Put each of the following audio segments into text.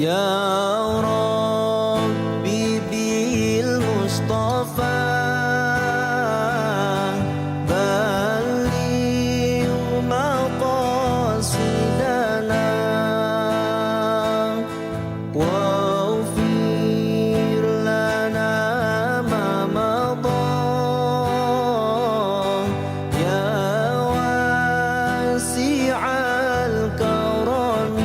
يا ربي بالمصطفى بلغ مقاصدنا واغفر لنا ما مضى يا واسع الكرم.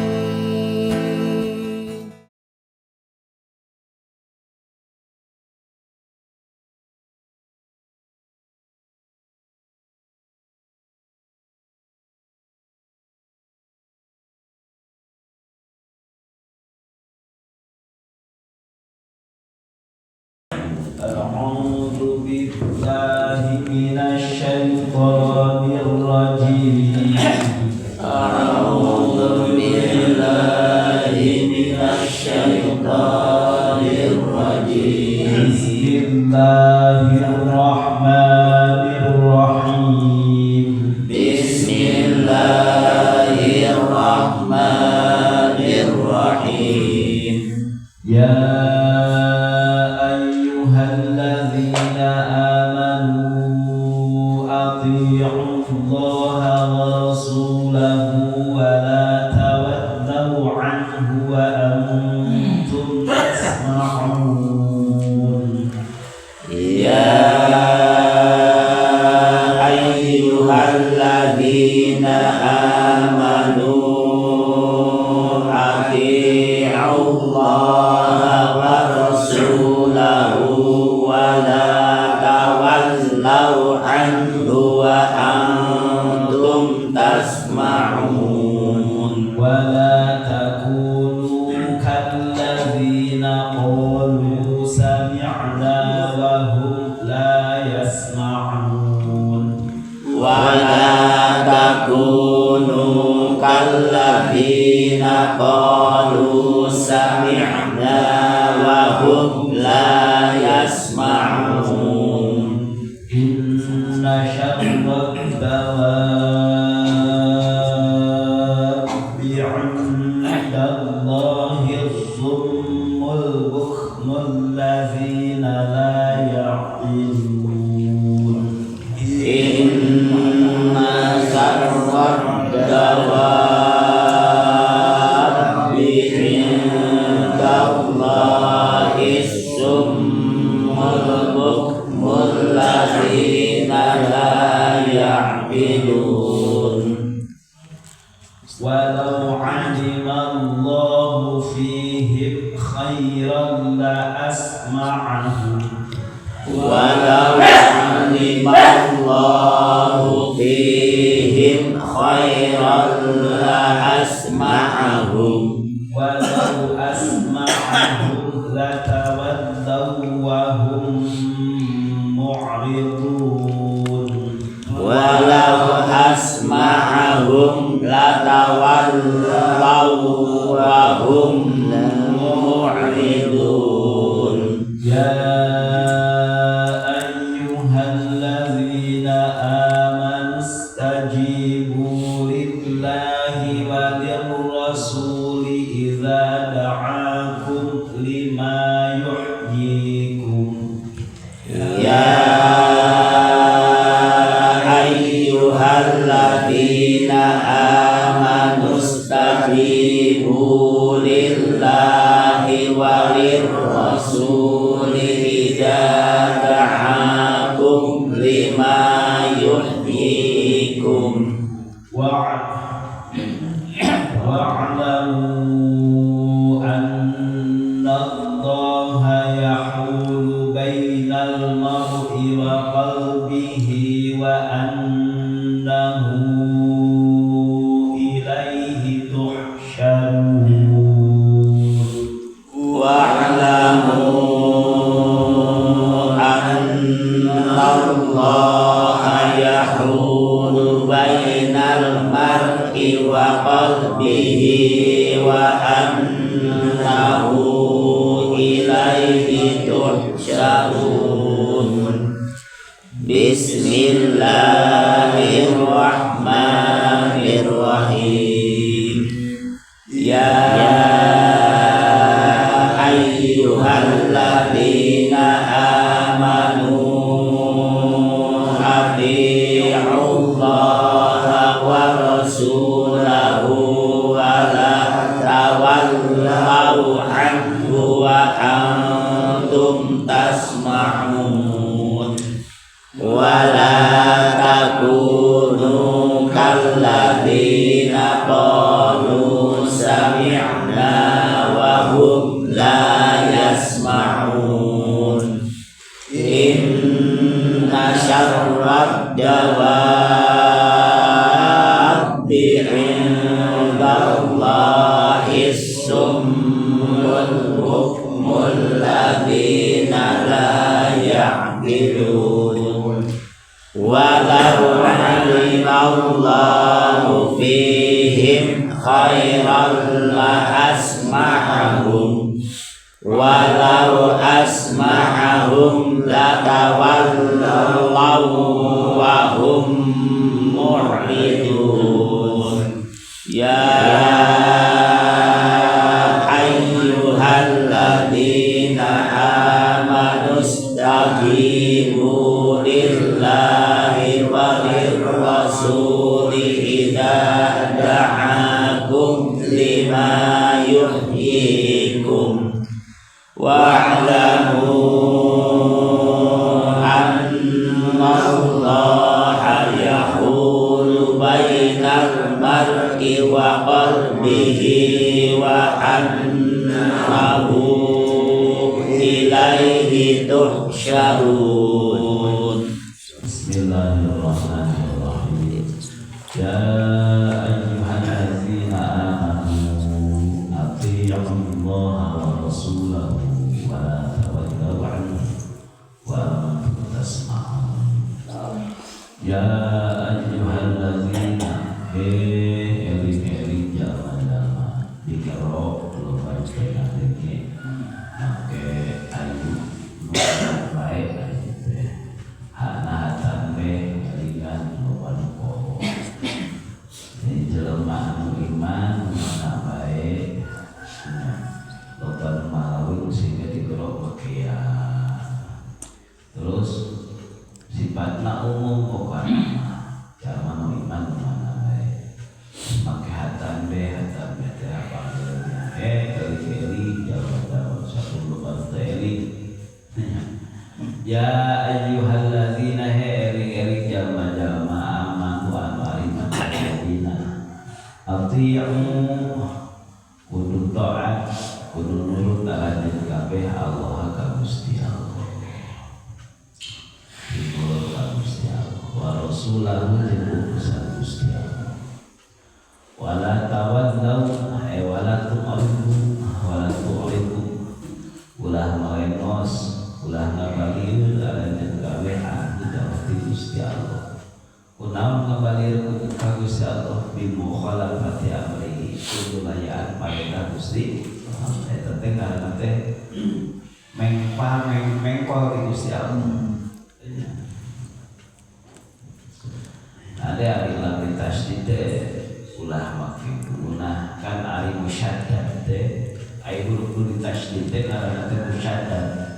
أعوذ بالله من الشيطان الرجيم. أعوذ بالله من الشيطان الرجيم. بسم الله الرحمن الرحيم. بسم الله الرحمن الرحيم. يا أيها الذين آمنوا أطيعوا الله ورسوله ولا تولوا عنه وأنتم تسمعون. يا أيها الذين آمنوا أطيعوا الله ورسوله ولا تولوا عنه وأنتم تسمعون. ولا تكونوا كالذين قالوا سمعنا وهم لا يسمعون. ولا تكونوا كالذين قالوا سمعنا وهم لا يسمعون. إن شر الدواب عند الله الصم البكم الذين لا يعقلون. إن شر الدواب عند الله الصم البكم الذين لا يعقلون. ولو علم الله فيهم خيرا لأسمعهم. ولو علم الله فيهم خيرا لأسمعهم. ولو أسمعهم لتولوا وهم معرضون. ولو أسمعهم لتولوا وهم معرضون. يا أيها الذين آمنوا استجيبوا لله وللرسول إذا دعاكم لما يحييكم. يا أيها الذين آمنوا استجيبوا لله وللرسول إذا دعاكم لما يحييكم. واعلموا أن الله يحول بين المرء وقلبه وأنه إليه تحشرون. واعلموا Tatawallaw anhu wa antum tasma'un. Wa la takunu kalladzina qalu sami'na wa hum la yasma'un. Inna syarrad dawabi 'indallahi summul bukmul ladzina la ya'qilun. Walau 'alimallahu fihim khairan la asma'ahum walau asma'ahum latawallaw wa hum mu'ridun. Ya ayyuhalladzina amanu istajibu lillahi wa lirrasuli idza da'akum lima yuhyikum wa'lamu anna Allaha yahulu bainal mar'i wa qalbihi wa annahu ilaihi tuhsyarun. Bismillahirrahmanirrahim. Ya ayyuhalladzina amanu atii'ullaha wa rasulahu wa la tawallaw anhu wa antum tasma'un. Ya ayyuhalladzina eling-eling jalma-jalma dikero lupa denge make ayu bae ayu teh hana hatambe ringan loba nu poho. Jadi jelema anu iman mana bae loba nu malawi sehingga dikerok bagian. Terus sifatna umum pokona jalma nu iman mana bae make hatambe hatambe teh apa eling-eling jalma-jalma satu loba teh eling. Ya ayyuhalladzina eling-eling jalma-jalma amanu anu ariman alladzina atii'u kudu taat kudu nurut aranjeun kabeh Allah ka Gusti Allah nurut ka Gusti Allah wa rasulahu jeung utusan Gusti Allah wala tawallaw wala tu'ridu wala tu'ridu ulah malengos ulah ngabalieur aranjeun kabeh anu dawuh Gusti Allah. Kunaon ngabalieur ka Gusti Allah bi mukhalafati amrihi kudu layaan parentah Gusti Allah. Eta teh ngaranna teh mengpa mengkol di Gusti Allah. Ada ari lam tasydid teh ulah make gunah kan ari musyaddad teh ai huruf nu ditasydid teh ngaranna teh musyaddad.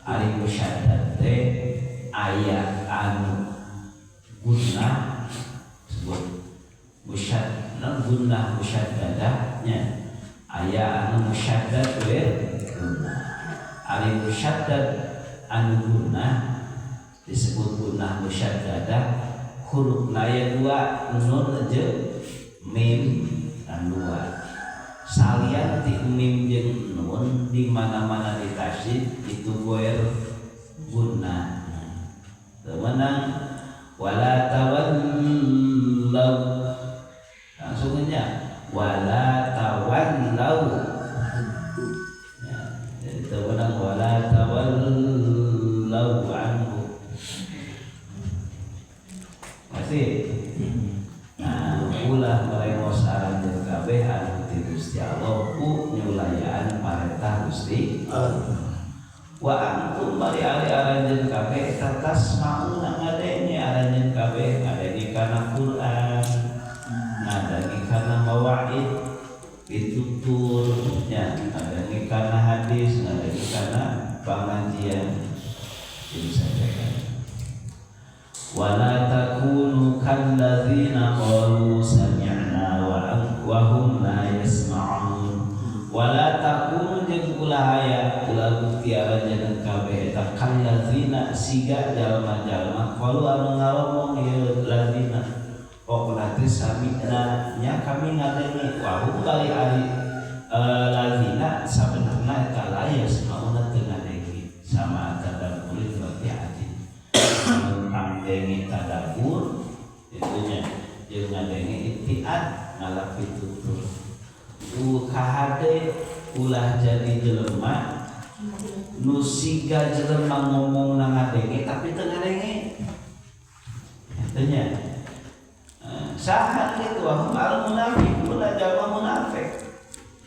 Ari musyaddad teh aya anu gunnah sebut musyaddad gunnah musyaddadahnya aya anu musyaddad we gunnah. Ari musyaddad anu gunnah disebut gunnah musyaddadah hurufna aya dua nun jeung mim dan dua. Salian ti mim jeung nun di mana-mana ditasydid itu goer gunnah. Temenang wala tawallaw langsungnya wala tawallaw ya, jadi temenang wala tawallaw anhu masih. Nah ulah melengos aranjeun kabeh anu ti Gusti Allah ku nyulayaan parentah Gusti Allah. Wa antum bari ari aranjeun kabeh tatasmauna ngadenge aranjeun kabeh ngadenge kana Quran ngadenge kana mawaid pitutur nya ngadenge kana hadis ngadenge kana pangajian jadi sajakan. Wala takunu kalladzina qalu sami'na wa hum la yasma'un. Wala Wala takunu jeung ulah aya ulah bukti aranjeun kabeh eta kallazina siga jalma-jalma qalu anu ngaromong ieu lazina pokona teh samina nya kami ngadenge wa hum bali ari lazina sabenerna eta la yasmauna teu ngadenge sama tadabbur berarti hati tentang denge tadabbur itunya jeung ngadenge itiat ngalah pitutur kahade ulah jadi jelema nu siga jelema ngomong na ngadenge tapi teu ngadenge eta nya saha kitu al munafik ulah jalma munafik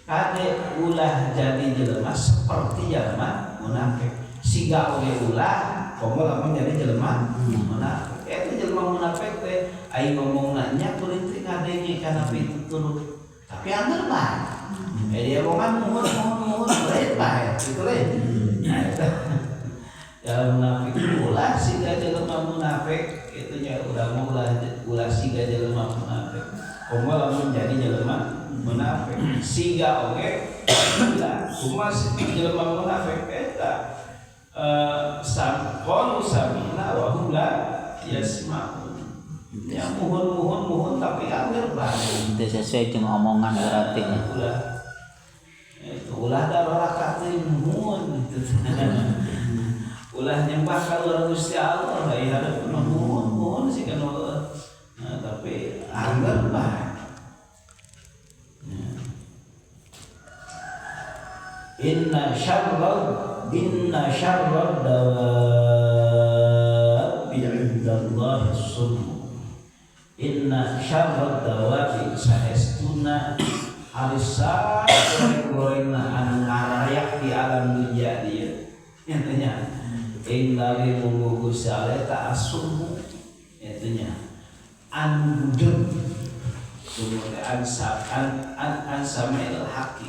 kade ulah jadi jelema seperti jelema munafik siga oge ulah komo lamun jadi jelema munafik eta jelema munafik teh ai ngomongna nya kuring teh ngadenge kana pitutur tapi angger bae. Dia omongan muhun muhun muhun lain bae gitu lain. Nah itu ya munafik ulah siga jelema munafik itu nya udah ulah siga jelema munafik. Komo lamun jadi jelema munafik siga oge ulah kumaha jelema munafik eta qalu samina wa hum la yasma'un. Ya muhun muhun muhun tapi angger bae. Itu sesuai jeung omongan berarti nya. Ulah. Itu ulah darah teh muhun gitu. Ulah nyembah ka Gusti Allah ai hareup muhun muhun sih kan. Nah, tapi angger bae. Inna syarra dawabi 'indallahi as-summu. Inna syarra dawabi saestuna arisa goreng-gorengna anu ngarayak di alam dunia dieu. Nya ing lari munggu Gusti Allah ta asummu eta nya anu budeg summu teh an samail haqi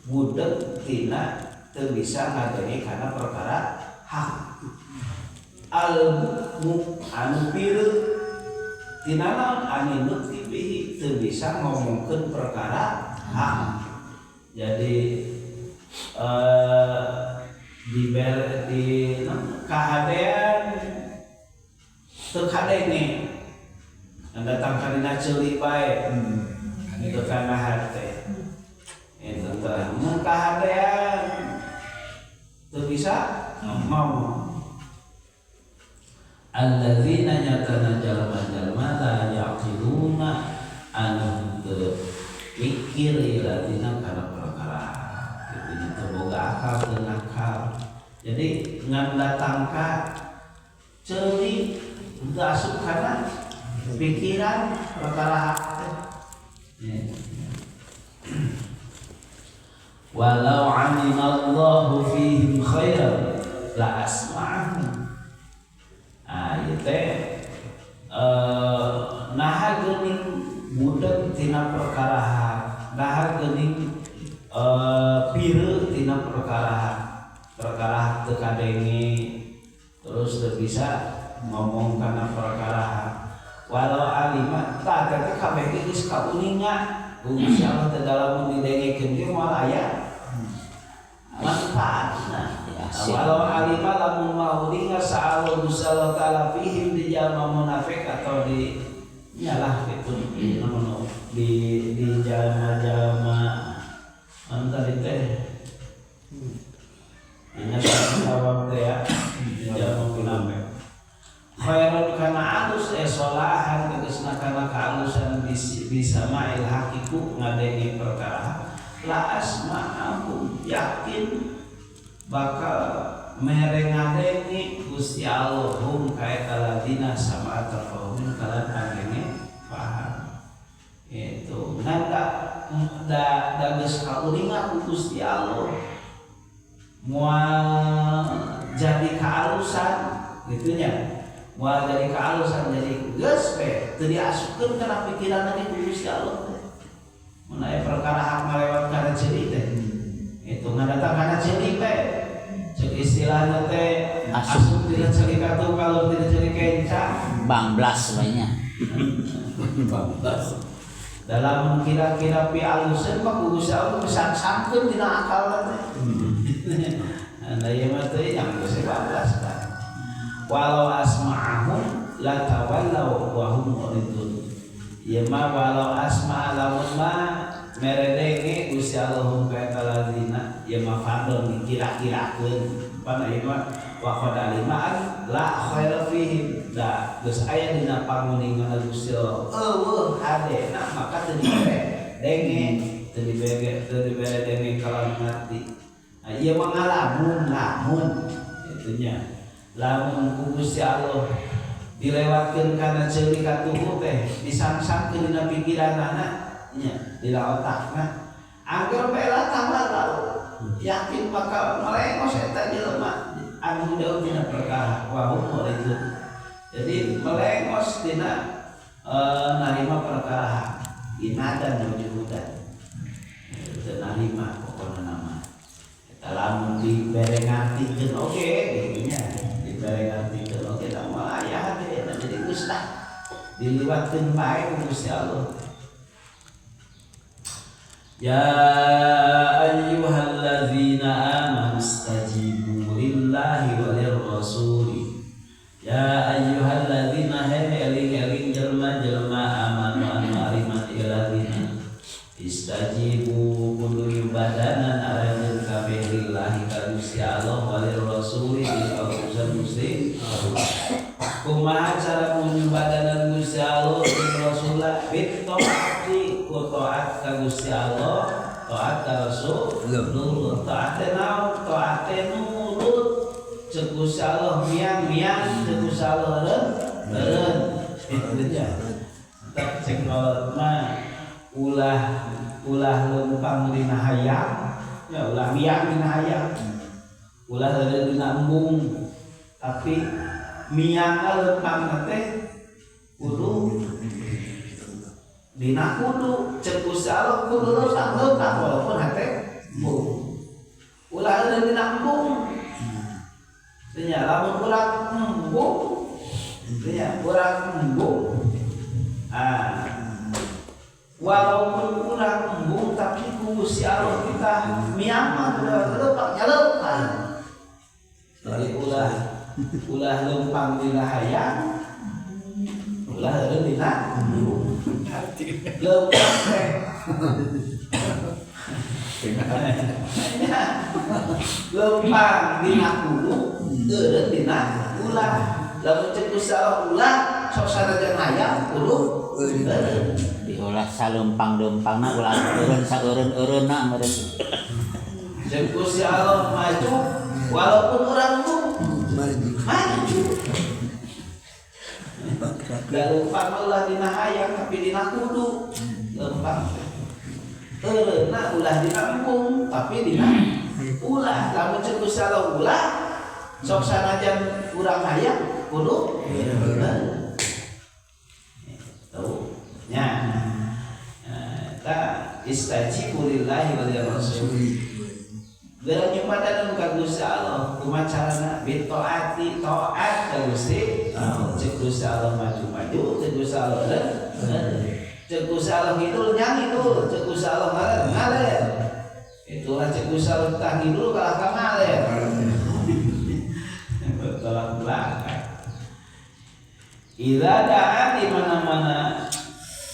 budeg tina teu bisa ngadenge kana perkara hak al bukmu anu pireut tina naon anu nutki bihi teu bisa ngomongkeun perkara hak. Jadi di kahadean teu kadenge datang kana ceuli bae teu kana hate eta teh mun kahadean teu bisa ngomong. Alladzina nyatana jalma-jalma la yaqiluna anu teu mikir ladina kana perkara kitu teu boga akal teu nakal. Jadi ngan datang ka ceuli teu asup kana pikiran perkara teh. Walau alimallahu fihim khairan la asma'ahum. Ah ieu teh naha geuning budeg tina perkara hak, naha geuning pireut tina perkara hak, perkara hak teu kadenge terus teu bisa ngomong kana perkara hak. Walau alima tah teh kabeh ge geus kauninga Gusti Allah teh lamun didengekeun ge moal aya manfaatna. Walau alima lamun maulinga sa'al Gusti Allah taala fihim di jalma munafik atau di nyalah gitu di jalma-jalma anu tadi teh dina sawab teh ya di jalma munafik khairan kana alus solahan tegasna kana kaalusan bisa ma'il hakiku ngadenge perkara la asma'ahu yakin bakal mere ngadenge Gusti Allah hum kaeta ladina sama tafahumin kalian ngadenge paham itu ngan da geus kaulinga ku Gusti Allah moal jadi kaalusan gitu nya moal jadi kaalusan jadi geus we teu diasupkeun kana pikiran teh ku Gusti Allah teh mun aya perkara hak ngalewat kana ceuli teh itu ngadatang kana ceuli teh cek istilahna teh asup tina ceuli katuh kalau tina ceuli kenca banglas bae nya banglas. Dalam kira-kira pi aluseun mah ku Gusti Allah kesang-sangkeun dina akal teh. Nah ieu mah teh yang geus bablas kan. Walau asma'ahum la tawallaw wa hum muridun. Ieu mah walau asma'a lamun mah meredenge Gusti Allah hum ka eta lazina ieu mah fardon dikira-kirakeun. Pan ieu mah wa qad alima an la khaira fihim. Da geus aya dina panguningan Gusti Allah. Eueuh hadena maka teu dibere denge, teu dibere teu dibere denge kalau ngarti. Nah, ieu mah ngalamun lamun itunya. Lamun ku Gusti Allah dilewatkeun kana ceuli katuhu teh disangsangkeun dina pikiranana nya dina otakna angger bae tawallau yakin bakal melengos eta jelema anu jauh dina perkara wa hum itu. Jadi melengos dina narima perkara inadan wujudan teu narima pokona nama eta lamun dibere ngartikeun oge kitu nya dibere ngartikeun oge da moal aya hatena jadi geus tah diliwatkeun bae ku Gusti Allah. Ya ayyuhallazina amanu istajibu lillahi wa lirrasuli. Ya ayyuhallazina eling-eling jelma-jelma amanu anu ariman iladzina istajibu kudu ibadanan aranjeun kabeh lillahi ka Gusti Allah wa lirrasuli jeung ka utusan Gusti Allah. Kumaha cara nyubadanan Gusti Allah jeung Rasulullah bit taati ku taat ka Gusti Allah, taat ka Rasulullah, taat teh naon? Taat teh nurut cek Gusti Allah miang-miang cek Gusti Allah eureun. Itu nya. Tak cek mah ulah ulah lempang dina hayang, ya ulah miang dina hayang. Ulah eureun dina embung. Tapi miangna lempang teh kudu dina kudu cek Gusti Allah kudu lempang walaupun hate embung. Ulah eureun dina embung. Nya lamun urang embung, nya urang embung. Ah, walaupun urang embung tapi ku Gusti Allah kita miang mah ulah lempang nya lempang. Jadi ulah ulah lempang dina hayang, ulah eureun dina embung. Lempang teh. Lempang dina kudu, eureun dina ulah. Lamun cek Gusti Allah ulah sok sanajan hayang kudu eureun. Diulah salempang-lempangna ulah eureun saeureun-eureunna meureun. Cek Gusti Allah maju walaupun urang maju. Maju. Da lempang ulah dina hayang tapi dina kudu. Lempang teh. Eureunna ulah dina embung tapi dina ulah. Lamun cek Gusti Allah ulah sok sanajan urang hayang kudu eureun. Tuh nya. Eta istajibu lillahi wa lirrasul. Geura nyupadanan ka Gusti Allah kumaha carana bi taati taat ka Gusti Allah. Cek Gusti Allah maju-maju, cek Gusti Allah eureun. Cek Gusti Allah ngidul nya ngidul, cek Gusti Allah ngaler ngaler. Itulah cek Gusti Allah tah ngidul kalah ka ngaler. Bertolak belakang. Idza da'a di mana-mana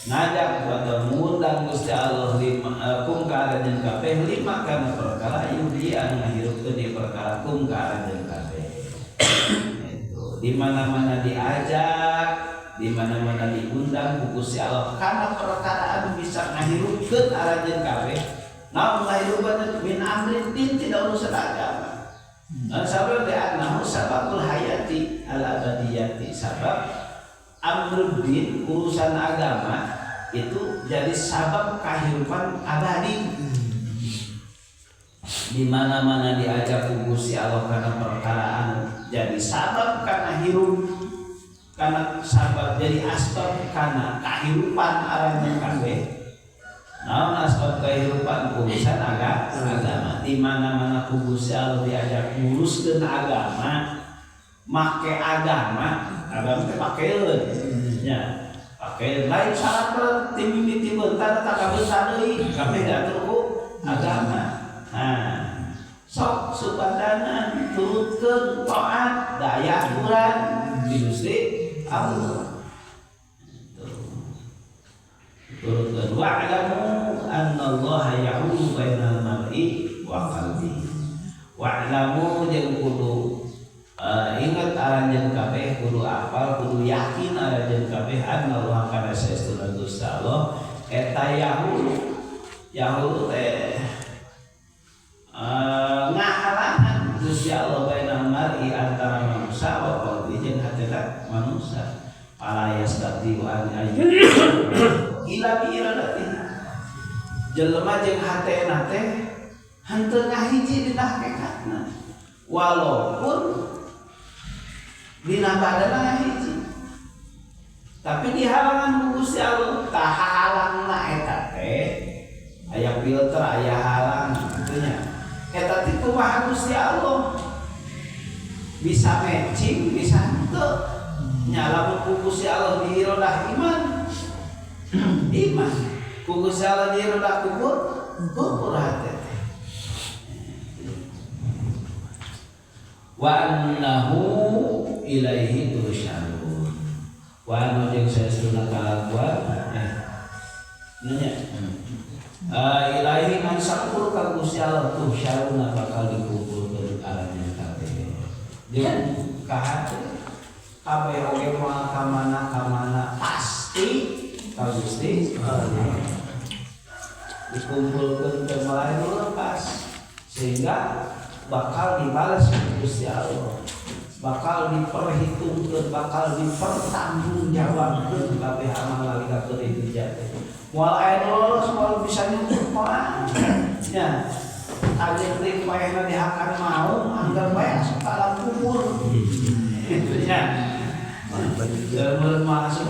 ngajak atau ngundang Gusti Allah lima kum ka aranjeun kabeh lima kana perkara yuhyi anu ngahirupkeun di perkara kum ka aranjeun kabeh. Itu di mana-mana diajak, di mana-mana diundang ku Gusti Allah kana perkara anu bisa ngahirupkeun aranjeun kabeh. Naon ngahirupkeun min amrin din tidak urusan agama. Dan sabab di annahu sababul hayati al abadiyati, sabab amruddin urusan agama itu jadi sabab kehidupan abadi. Di mana-mana diajak ku Gusti Allah karena perkara anu jadi sabab karena hirup, karena sabab jadi asbab karena kehidupan aranjeun kabeh. Naon asbab kehidupan urusan agama. Di mana-mana ku Gusti Allah diajak nguruskeun agama, make agama, agama teh pakeun nya. Pakai lain syarat tim mimiti bentar tak kabeuntar deui kabeh diatur ku agama. Nah, sok subadana turutkeun taat daya aturan di Gusti Allah. Turutkeun wa'lamu annallaha yahulu bainal mar'i wa qalbihi. Wa'lamu jeung kudu ingat aranjeun kabeh kudu apal kudu yakin aranjeun kabeh annallaha kana saestuna Gusti Allah eta yahulu yahulu teh ngahalangan Gusti Allah bainal mar'i antara manusia wa qalbi jeung hatena manusia fala yastati wa an ayyu ila bi iradatihi jelema jeung hatena teh henteu ngahiji dina hakikatna walaupun dina badanna ngahiji tapi dihalangan ku Gusti Allah tah halangna eta teh aya filter aya halang kitu nya eta teh kumaha Gusti Allah bisa matching bisa henteu nya lamun ku Gusti Allah diirodah iman iman ku Gusti Allah diirodah kufur kufur hate teh wa annahu ilaihi tusyarun wa annahu jeung saestuna kalakuan nanya ilaihi man sakur ka Gusti Allah tusyaruna bakal dikumpulkeun aranjeun kabeh jeung ka hate kabeh oge moal ka mana-kamana pasti ka Gusti Allah dikumpulkeun ke lain lepas sehingga bakal dibalas ku Gusti Allah bakal diperhitungkeun bakal dipertanggungjawabkeun kabeh amal nalika keur hiji teh moal aya nu lolos moal bisa nyukur moal nya ajeun teh paehna dihakan mau anggar bae asup ka alam kubur kitu nya. Mun mah asup